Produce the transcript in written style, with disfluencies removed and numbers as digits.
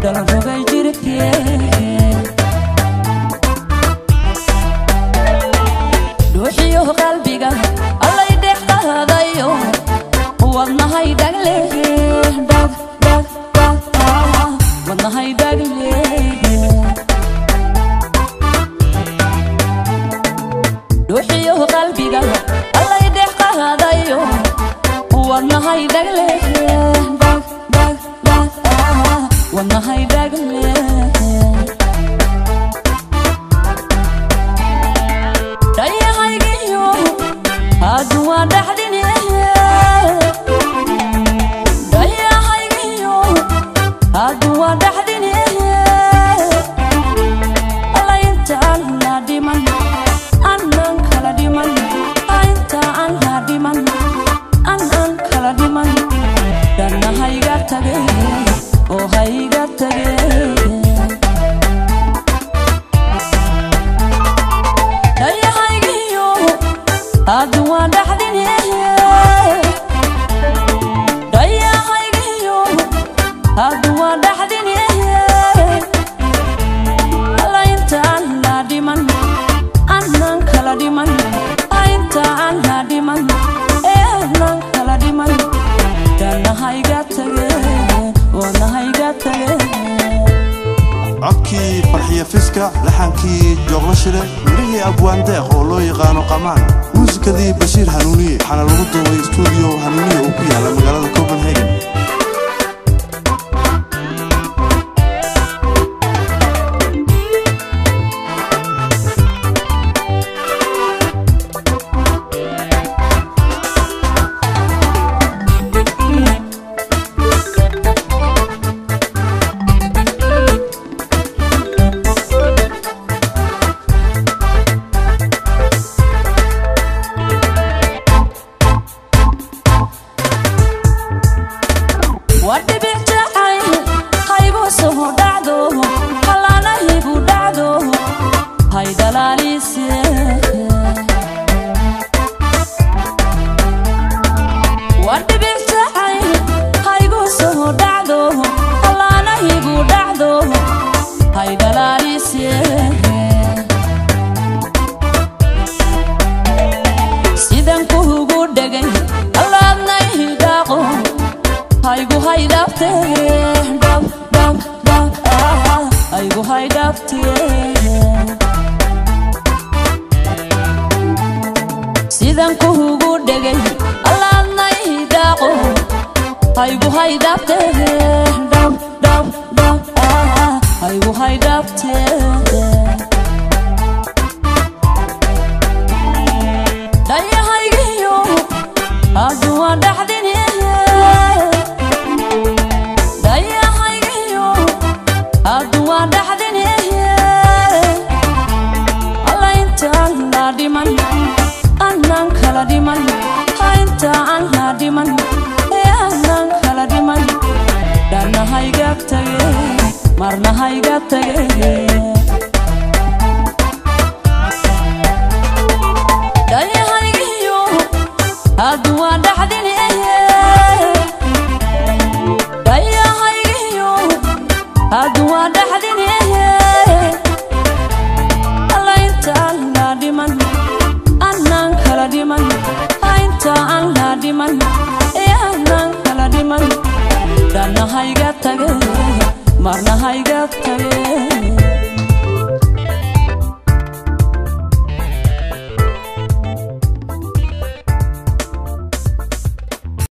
Dhalan rogay jirkee. Dhuuxiyo qalbiga allay dhex qaadayo, wadnahay dhagle dhag dhag dhag, wadnahay dhagle. Dhuuxiyo qalbiga allay dhex qaadayo, wadnahay dhagle dhag dhag dhag, wadnahay dhagle. Dhayahaygiyo haddu waa dhaxdine, dhayahaygiyo haddu waa dhaxdine. Alla inta aan la dhiman, anaan kala dhiman, inta aan la dhiman, anaan kala dhiman. Dhanna hayga tage oo hayga tage. Dhayahaygiyo haddu waa dhaxdine, dhayahaygiyo haddu waa dhaxdine. Alla inta aan la dhiman, anaan kala dhiman, inta aan la dhiman, ee anaan kala dhiman. Dhanna hayga tage, wadna hayga tage. Codkii Farxiya Fiska, laxankii Joogla Shile, mirihii Abwaan Deeq oo loo yaqaano Qamaan, muusikadii Bashiir Hanuuniye. Waxaana lagu duubay stuudiyo Hanuuniye oo ku yaala magaalada Copenhagen. Waa dhibic jacayl haygu soo dhacdo, halaanaygu dhacdo, hay dhalaalise. Waa dhibic jacayl haygu soo dhacdo, halaanaygu dhacdo, hay dhalaalise. Sidan kuugu dhegay allaadna idaaqo, haygu haydhaafte dhab dhab dhab, haygu haydhaafte. Sidan kuugu dhegay allaadna idaaqo, haygu haydhaafte dhab dhab dhab, haygu haydhaafte. Dhayahaygiyo haddu waa dhaxdine, dhayahaygiyo haddu waa dhaxdine. Alla inta aan la dhiman, anaan kala dhiman, inta aan la dhiman, ee anaan kala dhiman. Dhanna hayga tage, marna hayga tage. Dhayahaygiyo haddu waa dhaxdine, dhayahaygiyo haddu waa dhaxdine. Alla inta aan la dhiman, anaan kala dhiman, inta aan la dhiman, ee anaan kala dhiman. Dhanna hayga tage, marna hayga tage.